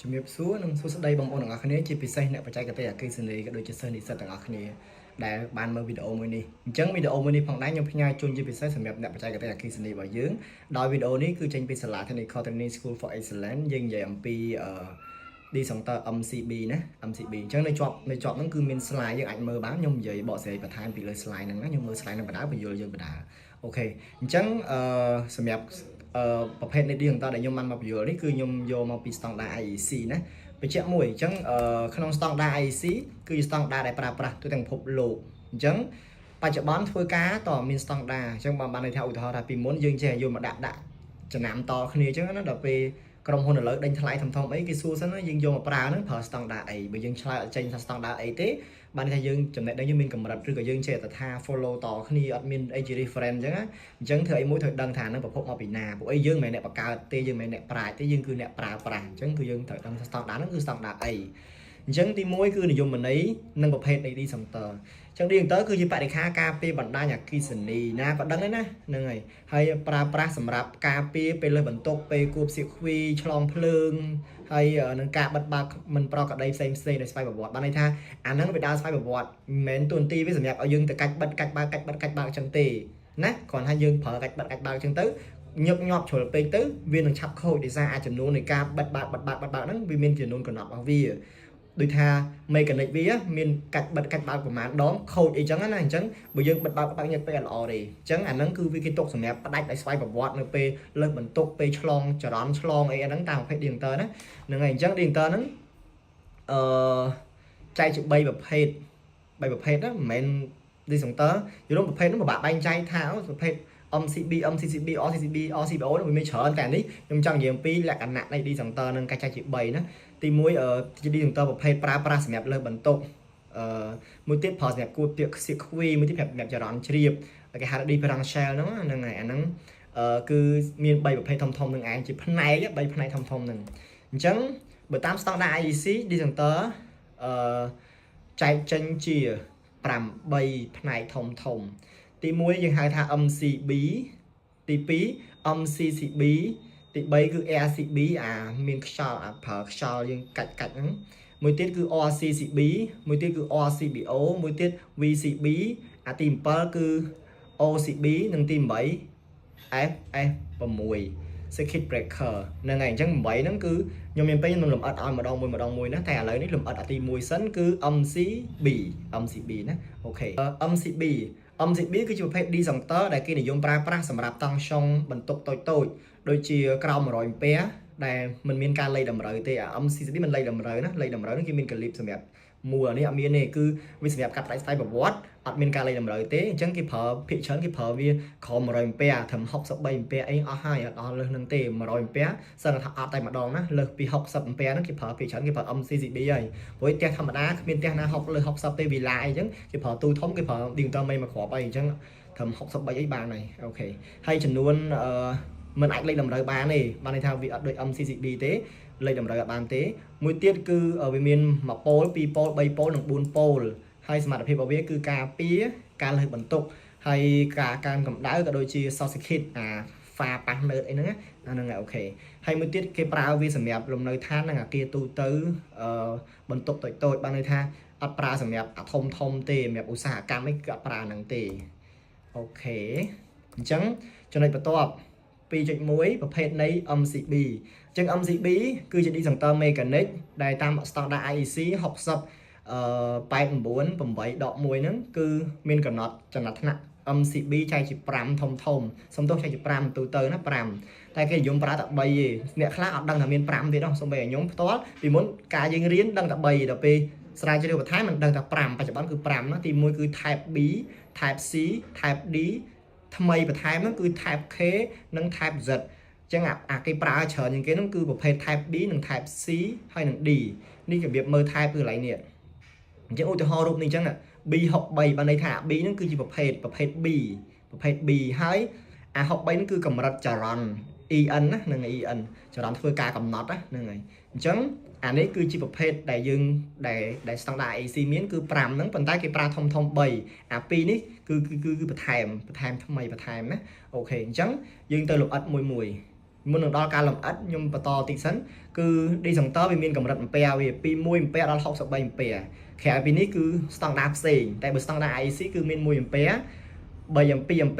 ជំរាបសួរនិងសួស្តីបងប្អូនទាំងអស់គ្នាជាពិសេសអ្នកបច្ចេកទេសអគ្គិសនីក៏ដូចជាសិស្សនិស្សិតទាំងអស់គ្នាដែលបានមើលវីដេអូមួយនេះអញ្ចឹងវីដេអូមួយនេះផងដែរខ្ញុំផ្ញើជូនជាពិសេសសម្រាប់អ្នកបច្ចេកទេសអគ្គិសនីរបស់យើងដោយវីដេអូនេះគឺចេញពីសាលា Technical Training School for Excellence យើងនិយាយអំពីអឺ disjoncteur MCB ណា MCB អញ្ចឹងនៅជាប់ហ្នឹងគឺមាន slide យើងអាចមើលបានខ្ញុំនិយាយបកស្រាយបន្ថែមពីលើ slide ហ្នឹងណាខ្ញុំមើល slide ហ្នឹងបណ្ដើបញ្យល់យើងបណ្ដើOK អញ្ចឹងអឺសម្រាប់អឺប្រភេទនៃ disjoncteur ដែលខ្ញុំបានមកបញ្យល់នេះគឺខ្ញុំយកមកពី standard IEC ណាបញ្ជាក់មួយអញ្ចឹងអឺក្នុង standard IEC គឺជា standard ដែលប្រើប្រាស់ទូទាំងពិភពលោកអញ្ចឹងបច្ចុប្បន្នធ្វើការតមាន standard អញ្ចឹងបានន័យថាឧទាហរណ៍ថាពីមុនយើងចេះយកមកដាក់ដាក់ចំណាំតគ្នាអញ្ចឹងណាដល់ពេលក្រុមហ៊ុនឥឡូវដេញថ្លៃធំធំអីគេសួរសិនណាយើងយកមកប្រើហ្នឹងប្រើ standard អីបើយើងឆ្លើយអត់ចេញថា standard អីទេបានន័យថាយើងចំណេះដឹងយើងមានកម្រិតឬក៏យើងចេះតែថា follow តគ្នាអត់មានអីជា reference អញ្ចឹងណាអញ្ចឹងធ្វើអីមួយត្រូវដឹងថាហ្នឹងប្រភពមកពីណាពួកអីយើងមិនមែនអ្នកបង្កើតទេយើងមិនមែនអ្នកប្រាជ្ញទេយើងគឺអ្នកប្រើប្រាស់អញ្ចឹងគឺយើងត្រូវដឹងថា standard ហ្នឹងគឺ standard អីអញ្ចឹងទី1គឺនិយមន័យនិងប្រភេទនៃ disjoncteur អញ្ចឹង disjoncteur គឺជាបរិក្ខារការពារបណ្ដាញអគ្គិសនីណាក៏ដឹងដែរណាហ្នឹងហើយហើយប្រើប្រាស់សម្រាប់ការពារពេលលើសបន្ទុកពេលគួបសៀកខ្វីឆ្លងភ្លើងហើយនឹងការបិទបើកមិនប្រក្រតីផ្សេងផ្សេងដោយស្វ័យប្រវត្តិបានន័យថាអាហ្នឹងវាដើរស្វ័យប្រវត្តិមិនមែនតួនាទីវាសម្រាប់ឲ្យយើងទៅកាច់បិទកាច់បើកកាច់បិទកាច់បើកអញ្ចឹងទេណាគ្រាន់តែយើងប្រើកាច់បិទកាច់បើកអញ្ចឹងទៅញឹកញាប់ជ្រុលពេកទៅវានឹងឆាប់ខូចដោយសារអាចចំនួននៃការបិទបើកបិទបើកបិទបើកហ្នឹងវាមានចំនួនកំណត់របស់វាដូចថា mechanic វាមានកាច់បិទកាច់បើកប្រហែលដងខូចអីចឹងណាអញ្ចឹងបើយើងបិទបើកបើកញឹកពេកអត់ល្អទេអញ្ចឹងអាហ្នឹងគឺវាគេទុកសម្រាប់ផ្ដាច់ឲ្យស្វ័យប្រវត្តិនៅពេលលើសបន្ទុកពេលឆ្លងចរន្តឆ្លងអីអាហ្នឹងតាមប្រភេទ disjoncteur ណាហ្នឹងហើយអញ្ចឹង disjoncteur ហ្នឹងអឺចែកជា3ប្រភេទ3ប្រភេទណាមិនមែន disjoncteur យល់ប្រភេទហ្នឹងពិបាកបែងចែកថាប្រភេទ MCB MCCB RCCB RCBO ហ្នឹងវាមានច្រើនតែនេះខ្ញុំចង់និយាយអំពីលក្ខណៈនៃ disjoncteur នឹងការចែកជា3ណាទី1អឺជា disjoncteur ប្រភេទប្រើប្រាស់សម្រាប់លើសបន្ទុកអឺមួយទៀតប្រើសម្រាប់គួរពាក្យសៀកខ្វីមួយទៀតសម្រាប់ចរន្តជ្រាបគេហៅថា differential ហ្នឹងហ្នឹងហើយអាហ្នឹងអឺគឺមាន3ប្រភេទធំធំនឹងឯងជាផ្នែក3ផ្នែកធំធំហ្នឹងអញ្ចឹងបើតាម standard IEC disjoncteur អឺចែកចេញជា8ផ្នែកធំធំទី1យើងហៅថា MCB ទី2 MCCB ទី3គឺ RCB អាមានខ្យល់អាប្រើខ្យល់យើងកាច់កាច់ហ្នឹងមួយទៀតគឺ RCCB មួយទៀតគឺ RCBO មួយទៀត VCB អាទី7គឺ OCB និងទី8 FF6 circuit breaker ហ្នឹងហើយអញ្ចឹង8ហ្នឹងគឺខ្ញុំមានពេលខ្ញុំនឹងលម្អិតឲ្យម្ដងមួយម្ដងមួយណាតែឥឡូវនេះលម្អិតអាទី1សិនគឺ MCB MCB ណាOK MCB MCB គឺជាប្រភេទ disjoncteur ដែលគេនិយមប្រើប្រាស់សម្រាប់តង់ស្យុងបន្ទុកតូចតូចដូចជាក្រោម100អាំពែដែលមិនមានការលៃតម្រូវទេអា MCCB មិនលៃតម្រូវណាលៃតម្រូវនេះគេមានកាលីបសម្រាប់មួលនេះអត់មានទេគឺវាសម្រាប់កាត់ផ្ដាច់ស្វ័យប្រវត្តិអត់មានការលៃតម្រូវទេអញ្ចឹងគេប្រើភាគច្រើនគេប្រើវាក្រោម100អាំពែត្រឹម63អាំពែអីអស់ហើយអត់ដល់លើសនឹងទេ100អាំពែសឹងថាអត់តែម្ដងណាលើសពី60អាំពែហ្នឹងគេប្រើភាគច្រើនគេប្រើ MCCB ហើយព្រោះផ្ទះធម្មតាគ្មានផ្ទះណា60លើ60ទេវីឡាអីចឹងគេប្រើទូធំគេប្រើ disjoncteur មេមួយគ្រាប់អីអញ្ចឹងត្រឹម63អីបានហើយ OK ហើយចំនួនអឺមិនអាចលេខតម្រូវបានទេបានន័យថាវាអត់ដូច MCCB ទេលេខតម្រូវអត់បានទេមួយទៀតគឺវាមាន1ប៉ូល2ប៉ូល3ប៉ូលនិង4ប៉ូលហើយសមត្ថភាពរបស់វាគឺការពារការលើសបន្ទុកហើយការកើនកម្ដៅក៏ដូចជា short circuit អាហ្វាប៉ះនឺតអីហ្នឹងអាហ្នឹង OK ហើយមួយទៀតគេប្រើវាសម្រាប់លំនៅឋាននិងអាគារទូទៅអឺបន្ទុកតូចតូចបានន័យថាអត់ប្រើសម្រាប់អាធំធំទេសម្រាប់ឧស្សាហកម្មអីគឺអត់ប្រើហ្នឹងទេOK អញ្ចឹងចំណុចបន្ទាប់2.1ប្រភេទនៃ MCB អញ្ចឹង MCB គឺជា disjoncteur mechanic ដែលតាម standard IEC 60អឺ89 8ដក1ហ្នឹងគឺមានកំណត់ចំណាត់ថ្នាក់ MCB ចែកជា5ធំធំសំទោសចែកជា5ទូទៅណា5តែគេនិយមប្រើតែ3ទេអ្នកខ្លះអត់ដឹងថាមាន5ទៀតនោះសូម្បីតែខ្ញុំផ្ទាល់ពីមុនការយើងរៀនដឹងតែ3ដល់ពេលស្រាវជ្រាវបន្ថែមមិនដឹងថា5បច្ចុប្បន្នគឺ5ណាទី1គឺ type B type C type D ថ្មីបន្ថែមហ្នឹងគឺ type K និង type Z ចឹងអាគេប្រើច្រើនជាងគេហ្នឹងគឺប្រភេទ type B និង type C ហើយនិង D នេះរបៀបមើល type គឺកន្លែងនេះអញ្ចឹងឧទាហរណ៍រូបនេះអញ្ចឹង B63 បានន័យថា B ហ្នឹងគឺជាប្រភេទប្រភេទ B ប្រភេទ B ហើយអា63ហ្នឹងគឺកម្រិតចរន្ត EN ណានឹង EN ចរន្តធ្វើការកំណត់ណាហ្នឹងហើយអញ្ចឹងអានេះគឺជាប្រភេទដែលយើងដែលដែល standard IEC មានគឺ5ហ្នឹងប៉ុន្តែគេប្រើធំធំ3អា2នេះគឺគឺគឺបន្ថែមបន្ថែមថ្មីបន្ថែមណាOK អញ្ចឹងយើងទៅលម្អិតមួយមួយ មុននឹងដល់ការលម្អិតខ្ញុំបន្តតិចសិនគឺ disjoncteur វាមានកម្រិតអំពែវាពី1អំពែដល់63អំពែក្រៅពីនេះគឺស្តង់ដារផ្សេងតែបើស្តង់ដារ IEC គឺមាន1អំពែ3 2អំពែ6អំ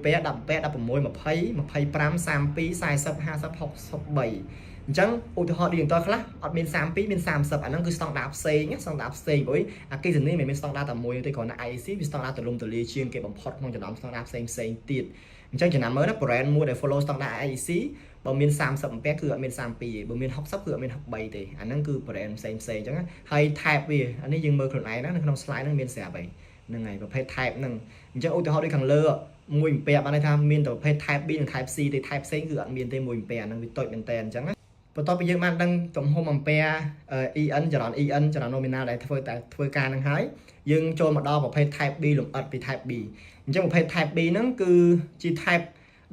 ពែ10អំពែ16 20 25 32 40 50 63អញ្ចឹងឧទាហរណ៍ disjoncteur ខ្លះអត់មាន32មាន30អាហ្នឹងគឺស្តង់ដារផ្សេងស្តង់ដារផ្សេងព្រោះអគ្គិសនីមិនមែនស្តង់ដារតែមួយទេគ្រាន់តែ IEC វាស្តង់ដារទូលំទូលាយជាងគេបំផុតក្នុងចំណោមស្តង់ដារផ្សេងផ្សេងទៀតអញ្ចឹងចំណាំមើលណា brand មួយដែល follow ស្តង់ដារ IEC បើមាន30អំពែគឺអត់មាន32ទេបើមាន60គឺអត់មាន63ទេអាហ្នឹងគឺ brand ផ្សេងផ្សេងអញ្ចឹងហើយ type វាអានេះយើងមើលខ្លួនឯងណានៅក្នុង slide ហ្នឹងមានស្រាប់ហើយហ្នឹងហើយប្រភេទ type ហ្នឹងអញ្ចឹងឧទាហរណ៍ដូចខាងលើមួយអំពែបានន័យថាមានតែប្រភេទ type B និង type C ទេ type ផ្សេងគឺអត់មានទេមួយអំពែហ្នឹងវាតូចមែនតើអញ្ចឹងណាបន្ទាប់ពីយើងបានដឹងទំហំអំពែ EN ចរន្ត EN ចរន្ត nominal ដែលធ្វើតែធ្វើការនឹងហើយយើងចូលមកដល់ប្រភេទ type B លម្អិតពី type B អញ្ចឹងប្រភេទ type B ហ្នឹងគឺជា type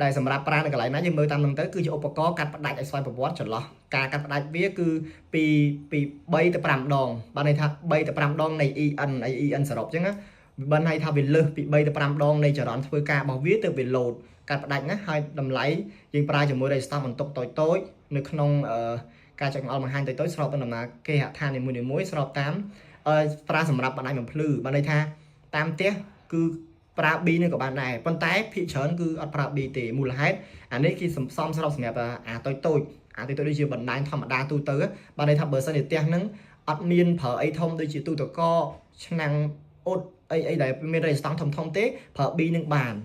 ដែលសម្រាប់ប្រើនៅកន្លែងណាយើងមើលតាមនឹងទៅគឺជាឧបករណ៍កាត់ផ្ដាច់ឲ្យស្វ័យប្រវត្តិចន្លោះការកាត់ផ្ដាច់វាគឺពីពី3ទៅ5ដងបានន័យថា3ទៅ5ដងនៃ EN នៃ EN សរុបអញ្ចឹងណាបានន័យថាវាលើសពី3ទៅ5ដងនៃចរន្តធ្វើការរបស់វាទៅវាលោតកាត់ផ្ដាច់ណាហើយតម្លៃយើងប្រើជាមួយ resistance បន្ទុកតូចតូចនៅក្នុងការចង្អុលបង្ហាញតូចតូចស្របទៅដំណើរគេហដ្ឋាននីមួយៗស្របតាមប្រើសម្រាប់បណ្ដាញបំភ្លឺបានន័យថាតាមផ្ទះគឺប្រើ B នេះក៏បានដែរប៉ុន្តែភាគច្រើនគឺអត់ប្រើ B ទេមូលហេតុអានេះគេសំសំស្របសម្រាប់អាតូចតូចអាតូចតូចដូចជាបណ្ដាញធម្មតាទូទៅបានន័យថាបើសិនជាផ្ទះហ្នឹងអត់មានប្រើអីធំដូចជាទូទឹកកកឆ្នាំងអ៊ុតអីអីដែលមាន resistance ធំធំទេប្រើ B នឹងបាន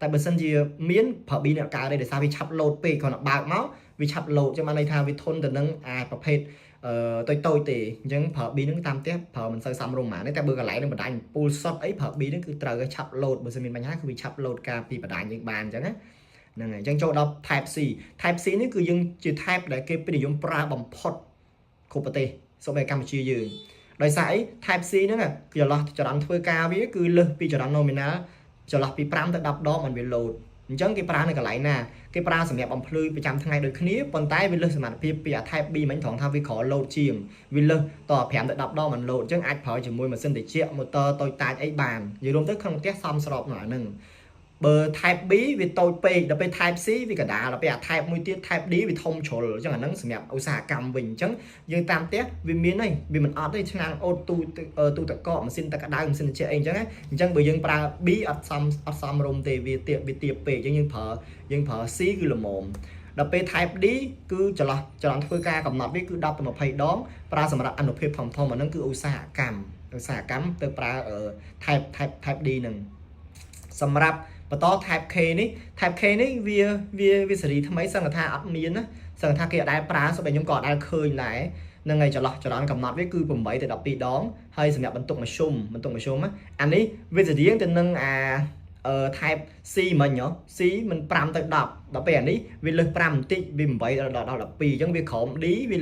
តែបើសិនជាមានប្រើ B នេះអត់កើតទេដោយសារវាឆាប់លោតពេកគ្រាន់តែបើកមកវាឆាប់លោតចឹងបានន័យថាវាធន់ទៅនឹងអាប្រភេទអឺតូចតូចទេអញ្ចឹងប្រើ B នឹងតាមផ្ទះប្រើមិនសូវសមរម្យហ្មងទេតែបើកន្លែងនឹងបណ្ដាញពូលសុតអីប្រើ B នឹងគឺត្រូវឲ្យឆាប់លោតបើសិនមានបញ្ហាគឺវាឆាប់លោតការពីបណ្ដាញយើងបានអញ្ចឹងណាហ្នឹងហើយអញ្ចឹងចូលដល់ type C type C នេះគឺយើងជា type ដែលគេពេញនិយមប្រើបំផុតគ្រប់ប្រទេសសូម្បីកម្ពុជាយើងដោយសារអី type C ហ្នឹងគឺចន្លោះចរន្តធ្វើការវាគឺលើសពីចរន្ត nominal ចន្លោះពី5ទៅ10ដងมันវាលោតអញ្ចឹងគេប្រើនៅកន្លែងណាគេប្រើសម្រាប់បំភ្លឺប្រចាំថ្ងៃដូចគ្នាប៉ុន្តែវាលើសសមត្ថភាពពីអា type B មិញត្រង់ថាវាក្រលោតជាងវាលើសត5ទៅ10ដងมันលោតអញ្ចឹងអាចប្រើជាមួយម៉ាស៊ីនត្រជាក់ម៉ូទ័រតូចតាចអីបាននិយាយរួមទៅក្នុងផ្ទះសមស្របនៅអាហ្នឹងបើ type B វាតូចពេកដល់ពេល type C វាកដាលដល់ពេលអា type មួយទៀត type D វាធំជ្រុលអញ្ចឹងអាហ្នឹងសម្រាប់ឧស្សាហកម្មវិញអញ្ចឹងយើងតាមផ្ទះវាមានហើយវាមិនអត់ទេឆ្នាំងអូតទូទូទឹកកកម៉ាស៊ីនទឹកក្តៅម៉ាស៊ីនត្រជាក់អីអញ្ចឹងណាអញ្ចឹងបើយើងប្រើ B អត់សមអត់សមរម្យទេវាទៀបវាទៀបពេកអញ្ចឹងយើងប្រើ C គឺល្មមដល់ពេល type D គឺចន្លោះចរន្តធ្វើការកំណត់វាគឺ10ទៅ20ដងប្រើសម្រាប់អនុភាពធំធំអាហ្នឹងគឺឧស្សាហកម្មឧស្សាហកម្មទៅប្រើ type D ហ្នឹងសម្រាប់បន្ត type K នេះ type K នេះវាវាវាសេរីថ្មីសឹងថាអត់មានណាសឹងថាគេអត់ដែលប្រើសូម្បីខ្ញុំក៏អត់ដែលឃើញដែរនឹងហើយចន្លោះចរន្តកំណត់វាគឺ8ទៅ12ដងហើយសម្រាប់បន្ទុកមធ្យមបន្ទុកមធ្យមអានេះវាស្រៀងទៅនឹងអាអឺ type C មិញហ៎ C មិន5ទៅ10ដល់ពេលអានេះវាលើស5បន្តិចវា8ដល់ដល់12អញ្ចឹងវាក្រោម D វា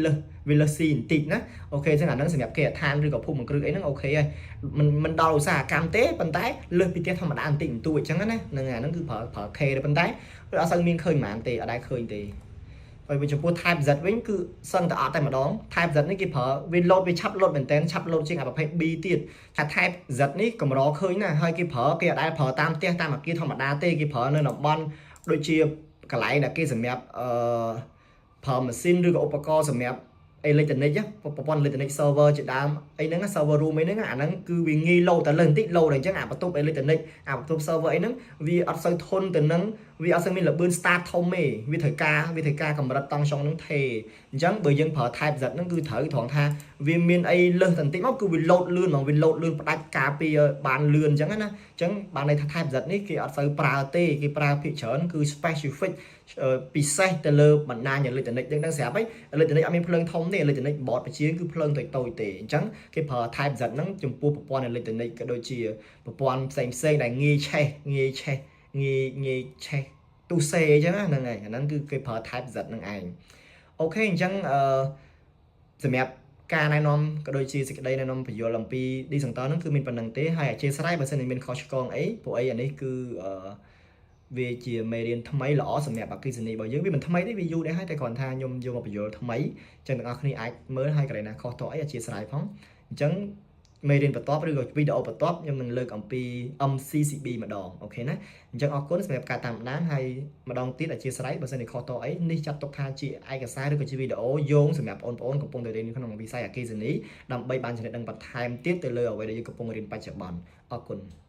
លើស C បន្តិចណាOK អញ្ចឹងអាហ្នឹងសម្រាប់គេអដ្ឋានឬក៏ភូមិគ្រឹះអីហ្នឹង OK ហើយមិនមិនដល់ឧស្សាហកម្មទេប៉ុន្តែលើសពីផ្ទះធម្មតាបន្តិចបន្តួចអញ្ចឹងណាហ្នឹងអាហ្នឹងគឺប្រើប្រើ K ទេប៉ុន្តែវាអត់សូវមានឃើញហ្មងទេអត់ដែលឃើញទេហើយវិញចំពោះ type Z វិញគឺសឹងតែអត់តែម្ដង type Z នេះគេប្រើវាលោតវាឆាប់លោតមែនតើឆាប់លោតជាងអាប្រភេទ B ទៀតថា type Z នេះកម្រឃើញណាហើយគេប្រើគេអត់ដែលប្រើតាមផ្ទះតាមអគារធម្មតាទេគេប្រើនៅតំបន់ដូចជាកន្លែងដែលគេសម្រាប់អឺប្រើម៉ាស៊ីនឬក៏ឧបករណ៍សម្រាប់អេឡិចត្រូនិកប្រព័ន្ធអេឡិចត្រូនិក server ជាដើមអីហ្នឹង server room អីហ្នឹងអាហ្នឹងគឺវាងាយលោតតែលើបន្តិចលោតអញ្ចឹងអាបន្ទប់អេឡិចត្រូនិកអាបន្ទប់ server អីហ្នឹងវាអត់សូវធន់ទៅនឹងវាអត់សូវមានល្បឿន start ធំទេវាត្រូវការកម្រិតតង់ស្យុងហ្នឹងថេអញ្ចឹងបើយើងប្រើ type Z ហ្នឹងគឺត្រូវត្រង់ថាវាមានអីលើសតែបន្តិចមកគឺវាលោតលឿនហ្មងវាលោតលឿនផ្ដាច់ការពារបានលឿនអញ្ចឹងណាអញ្ចឹងបានន័យថា type Z នេះគេអត់សូវប្រើទេគេប្រើភាគច្រើនគឺ specific ពិសេសទៅលើបណ្ដាញអេឡិចត្រូនិកយើងដឹងស្រាប់ហើយអេឡិចត្រូនិកអត់មានភ្លើងធំទេអេឡិចត្រូនិក board បញ្ជាគឺភ្លើងតូចតូចទេអញ្ចឹងគេប្រើ type Z ហ្នឹងចំពោះប្រព័ន្ធអេឡិចត្រូនិកក៏ដូចជាប្រព័ន្ធផ្សេងផ្សេងដែលងាយឆេះងាយឆេះងាយងាយឆេះទូសេអញ្ចឹងហ្នឹងហើយអាហ្នឹងគឺគេប្រើ type Z ហ្នឹងឯង OK អញ្ចឹងអឺសម្រាប់ការណែនាំក៏ដូចជាសេចក្តីណែនាំបញ្យល់អំពី disjoncteur ហ្នឹងគឺមានប៉ុណ្្នឹងទេហើយអធ្យាស្រ័យបើសិនជាមានខុសឆ្គងអីព្រោះអីអានេះគឺអឺវាជាមេរៀនថ្មីល្អសម្រាប់អគ្គិសនីរបស់យើងវាមិនថ្មីទេវាយូរដែរហើយតែគ្រាន់ថាខ្ញុំយកមកបញ្យល់ថ្មីអញ្ចឹងទាំងអស់គ្នាអាចមើលហើយកន្លែងណាខុសតអីអធ្យាស្រ័យផងអញ្ចឹង មេរៀនបន្ទាប់ឬក៏វីដេអូបន្ទាប់ខ្ញុំនឹងលើកអំពី MCCB ម្ដង OK ណាអញ្ចឹងអរគុណសម្រាប់ការតាមដានហើយម្ដងទៀតអធ្យាស្រ័យបើសិនជាខុសតអីនេះចាត់ទុកថាជាឯកសារឬក៏ជាវីដេអូយោងសម្រាប់បងប្អូនកំពុងតែរៀនក្នុងវិស័យអគ្គិសនីដើម្បីបានចំណេះដឹងបន្ថែមទៀតទៅលើអ្វីដែលយើងកំពុងរៀនបច្ចុប្បន្នអរគុណ។